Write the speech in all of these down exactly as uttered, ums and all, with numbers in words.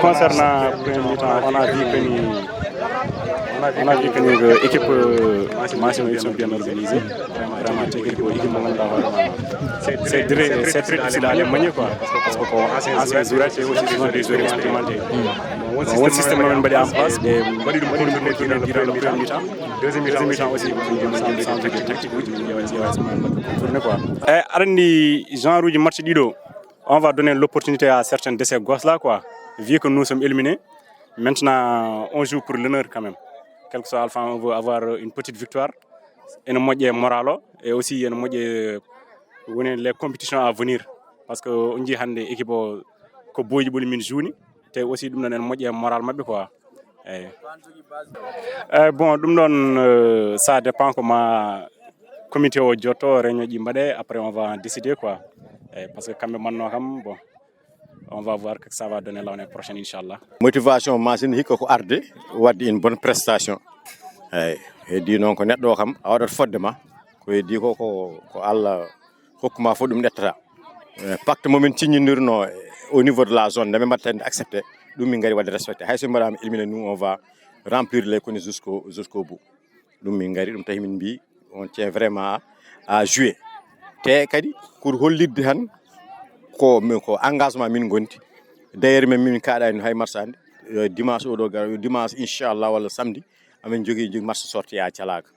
Concernant premier mi-temps, on a vu que ni, on a vu que ni, euh, équipe, euh, Massina, ils sont bien organisés. Vraiment, c'est équipe, équipe, c'est très, c'est très difficile à les manier, quoi. Parce que, parce que, bon, ancien joueur, c'est aussi des joueurs expérimentés. Bon, un système même en place, mais, durant le premier mi-temps, deuxième mi-temps aussi, on a changé de tactique, oui, on a tourné, quoi. Eh, aɗa anndi genre uji match ɗiɗo, on va donner l'opportunité à certains de ces gosses-là, quoi. Vu que nous sommes éliminés, maintenant, on joue pour l'honneur quand même. Quel que soit alpha, on veut avoir une petite victoire. Ene moƴƴe moral o, et aussi ene moƴƴe woni les compétitions à venir. Parce que on njii hannde équipe o ko booji ɓoli min juuni, te aussi ɗum ɗon ene moƴƴe moral maɓɓe, quoi. Eyyi. Eyyi, bon, ɗum ɗon, euh, ça dépend ko ma comité o jotto, réunion ji mbaɗe, après on va en décider, quoi. Eyyi, parce que kamɓe manno kam, bon, on va voir que ça va donner l'année prochaine, inchallah. Motivation Massina hikka ko arde, wadde une bonne prestation. Eyyi, heddi noon ko neɗɗo o kam, a waɗat fodde ma, ko heddi ko, ko, ko Allah hokkuma fof ɗum ƴettata. Eh, pacte momin ciññindirno au niveau de la zone, nde ɓe mbaɗta heen accepté, ɗum min ngari wadde respecté. Hay so mbaɗama éliminé, nous, on va remplir les conditions jusqu'au, jusqu'au bout. Ɗum min ngari, ɗum tawi min mbi, on tient vraiment à jouer. Te kadi, pour hollitde tan, ko, ko engagement min gondi. D'ailleurs, min, min kaɗani hay match hannde. Eh, dimanche oɗo gar-, dimanche, inchallah, walla samedi, amin jogii, jogii match sorti à Calaga.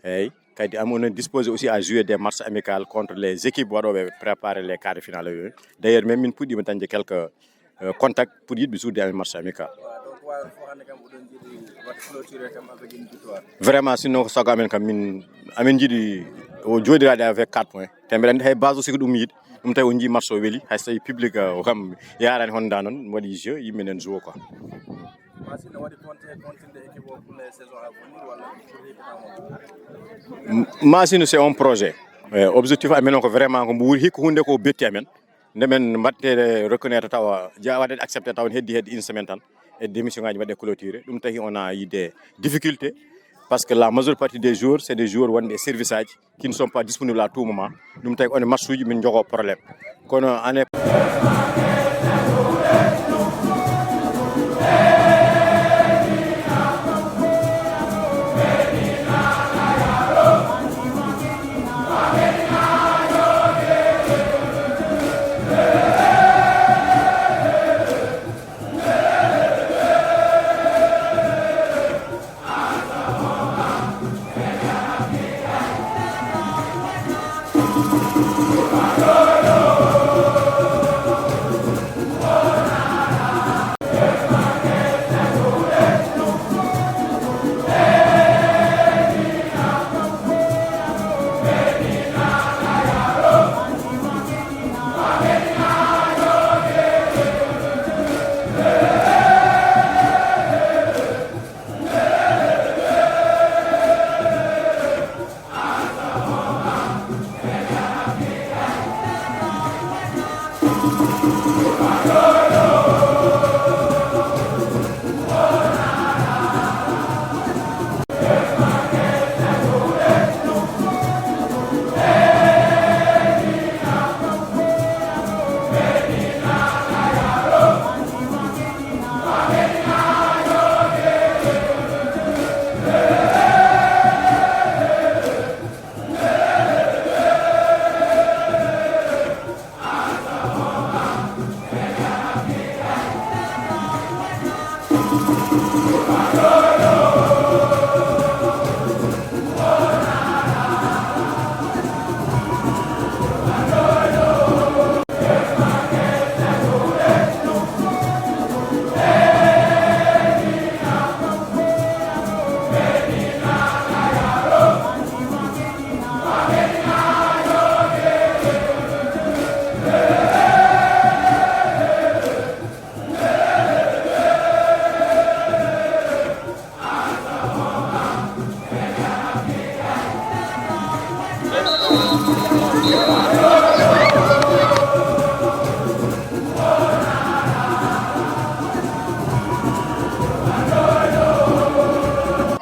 Eyyi. Kadi, am, on est disposé aussi à jouer des matchs amicaux contre les équipes waɗooɓe préparer les quarts de finale yooyu. D'ailleurs, même min puɗɗiima dañde quelques, euh, contacts pour yiɗɓe jouer des matchs amicaux. Vraiment, sinon ko sago amen kam, min, amin jiɗi o jooɗiraade avec quatre points. Te mbeɗa anndi hay base aussi ko ɗum yiɗi. Ɗum tawi o njii match o weli, hay so tawi public, euh, o kam yaarani honda noon, waɗi jeu, yimɓe nen jouer quoi. Massina waɗi compte, continde équipe o pour les saisons à venir, walla pour hiɓe tawon? M-, Massina, c'est un projet. Eh, objectif amen o ko vraiment ko mbo wuri hikka hunde ko betti amen. Nde men mbaɗte reconnaître tawa, ja-, waɗe accepté tawa heddi heddi une semaine tan. E démission ngaji mbaɗe clôturé. Ɗum tawi on a eu des difficultés. Parce que la majeure partie des joueurs, c'est des joueurs wonɓe e service aji. Qui ne sont pas disponibles à tout moment. Ɗum tawi on match uji min jogo problème. Kono année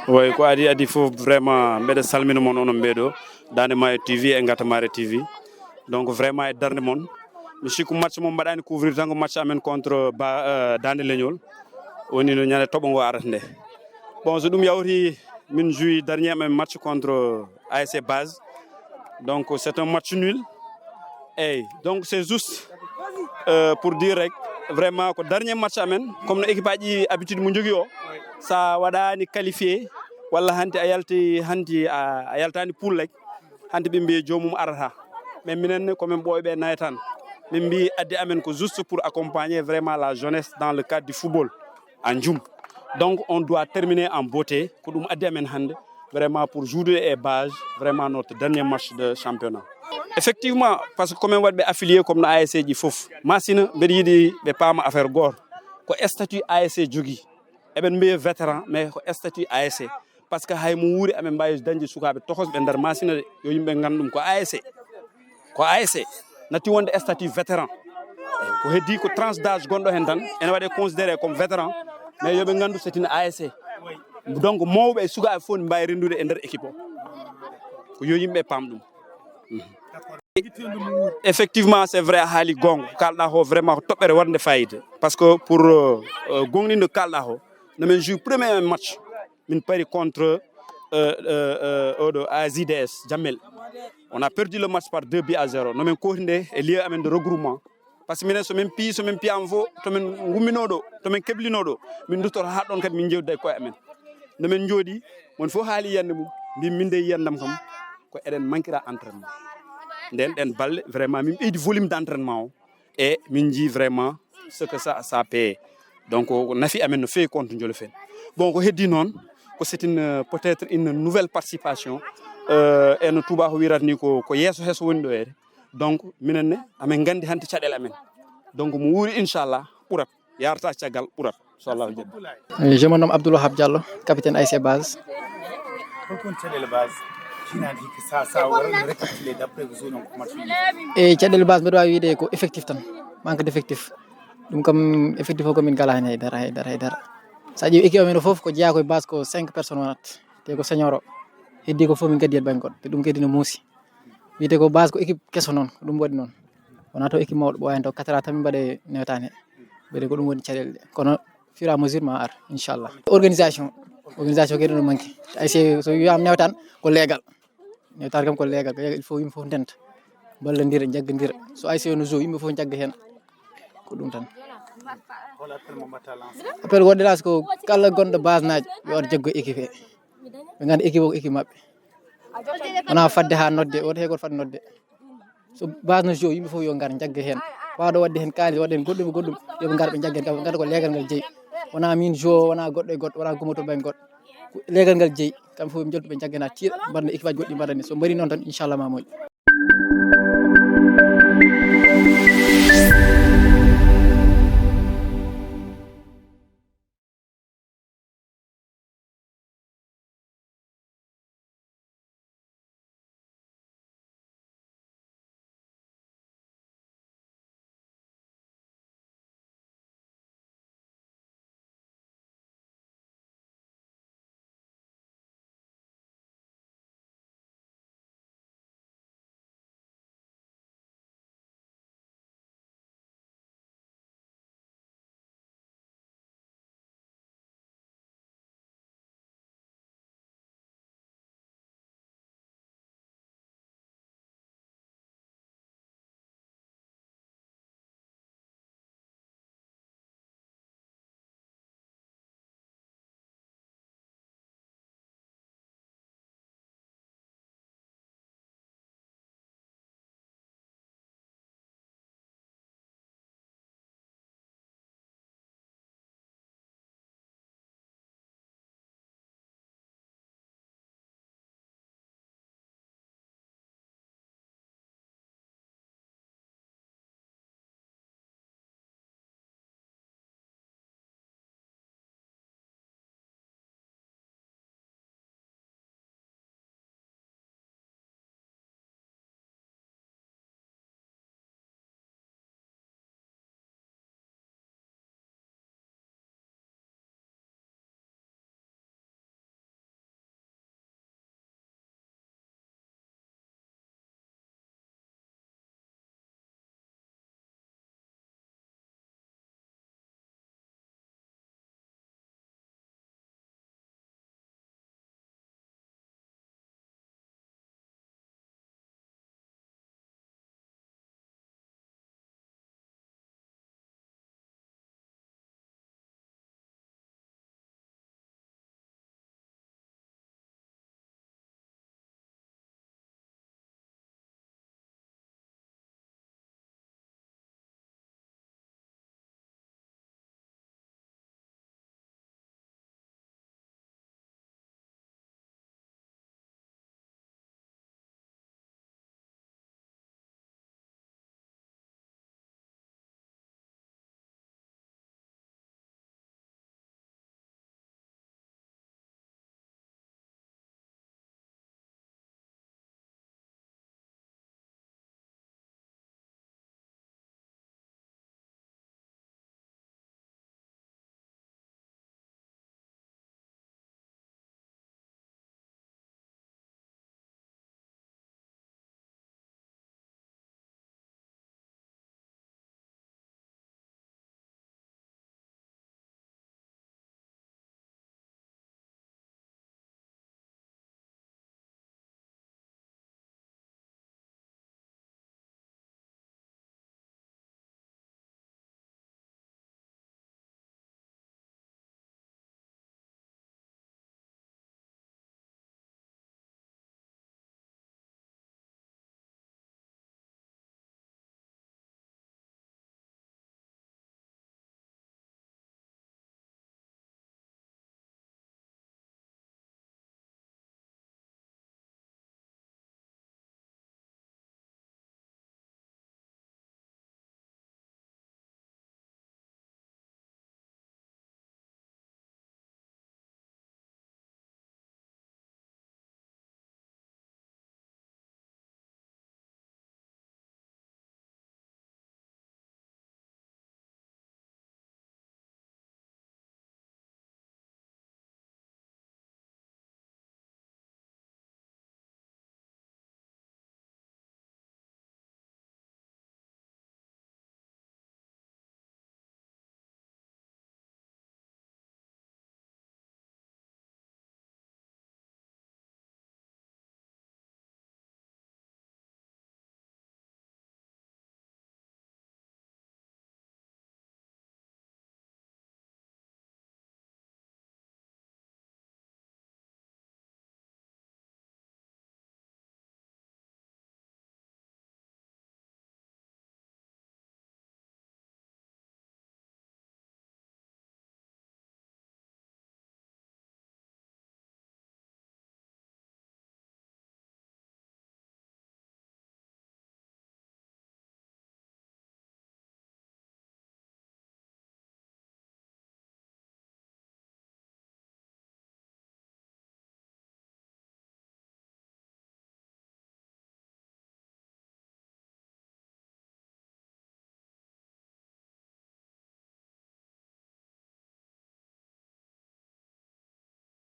Way ko adi adi fof, vraiment mbeɗa salmina mon onon ɓeeɗo, Daande Maayo T V e Ngatamare T V. Donc vraiment e darnde mon, Mi sikku match mo mbaɗani couvrir tan ko match amen contre ba euh, Dande Leñol. Woni no ñande toɓo ngo arata nde. Bon, so ɗum yawti, min joué dernier amen match contre A S C Base. Donc c'est un match nul. Eyyi, donc c'est juste euh, pour dire rek, vraiment ko dernier match amen, comme no équipe aji habitude mo jogui o, sa waɗani qualifié walla hanti a yalti hanti a a yaltani poule rek, hanti ɓe mbiye joomum arata. Mais minen ne komin ɓooyɓe nawetan, min mbi addi amen ko juste pour accompagner vraiment la jeunesse dans le cadre du football en jum. Donc on doit terminer en beauté, ko ɗum addi amen hannde, vraiment pour jouer et Base, vraiment notre dernier match de championnat. Effectivement, parce que komin waɗɓe affilié comme no A S C ji fof, Masina mbeɗa yiɗi ɓe paama affaire goto, ko statut A S C jogui. Eɓen mbiya vétéran, mais ko statut A S C. Parce que hay mo wuuri amin mbawi dañde sukaɓe tohosɓe nder Masina de, yo yimɓe gandu ɗum ko A S C. Ko A S C natti wonde statut vétéran. Eyyi, ko heddi ko tranche d'âge gonɗo hen tan ene waɗe considéré comme vétéran, mais yoɓe gandu c'est une A S C. Donc mawɓe e sukaɓe fof ne mbawi rendude e nder équipe o. Ko yo yimɓe paam ɗum. Effectivement, c'est vrai, a haali gonga. Kalɗa ho vraiment ko toɓɓere wonde fayida. Parce que pour euh, euh, gonɗinde kalɗa ho, no min joué premier match, min pari contre euh, euh, euh, oɗo A J D S Jammel. On a perdu le match par deux buts à zéro. No min kohri nde e lieu amen de regroupement. Parce que minen so min piyi, so min piyama fof, to min gummino ɗo, to min keblino ɗo, min duttoto ha ɗon kadi min jewtida e koye amen. No min jooɗi, mon fof haali yiyande mum, mbi min de yiyandam kam ko eɗen manquera entraînement. Nden ɗen balle vraiment min ɓeydi volume d'entraînement o, e min jii vraiment ce que ça ça paye. Donc ko nafi amen no feewi contre Jolofen. Bon, ko heddi noon, ko c'est une peut-être une nouvelle participation. Euh, e no tubaako wirata ni ko ko yeeso heeso woni ɗo ede. Donc minen ne amin gandi hande caɗele amen. Donc mo wuuri inchallah ɓurat, yarata caggal ɓurat, inchallah. Jebbi. Eh, je me nomme Abdoul Wahab Diallo, capitaine A S C Base. Holkon caɗele Base? Finande hikka sa sa wara no récapitulé d'après ko zone on ko match. E caɗele Base mbeɗa wawi wiide ko effectif tan, manque d'effectif. Ɗum kam effectif o komin gala hen haydara haydara haydara. Sa ƴeewi équipe amen o foof ko jeeya koye Base ko cinq personnes wonat, te ko senior o. Heddi ko fof min gaddi hen ɓay goɗɗo, te ɗum kadi no muusi. Wiyete ko Base ko équipe keso noon, ko ɗum waɗi noon. Wona taw équipe mawɗo ɓooya hen taw quatre ans tan min mbaɗe newtani he. Mbeɗe ko ɗum woni caɗele ɗe, kono fur et à mesure ma ar inchallah. Organisation, organisation kadi no manque. Ay si so wiyama newtan ko leegal. Newtare kam ko leegal, ko leegal, il faut yimɓe fof ndenta, ballodira, jaggodira. So ay si no joue yimɓe fof jagga hen. Ko ɗum tan. Appel waɗde las ko kala gonɗo Base naajo yo ar jaggo équipe he. Ɓe ganda équipe o ko équipe maɓɓe. Wona fadde ha nodde, woto hay goto fadde nodde. So Base no joue yimɓe fof yo ngar jagga hen. Wawɗo waɗde hen kalis, waɗde hen goɗɗum e goɗɗum, yoɓe ngar ɓe jagga hen kam, ganda ko leegal ngal jeeyi. Wona min joue, wona goɗɗo e goɗɗo, wona gumoto ɓe goɗɗo. Ko leegal ngal jeeyi, kamɓe fof ɓe joltu ɓe jagga hen ha tiiɗa, mbaɗa équipe aji goɗɗi mbaɗa ni. So mbaɗi noon tan inchallah ma moƴƴu.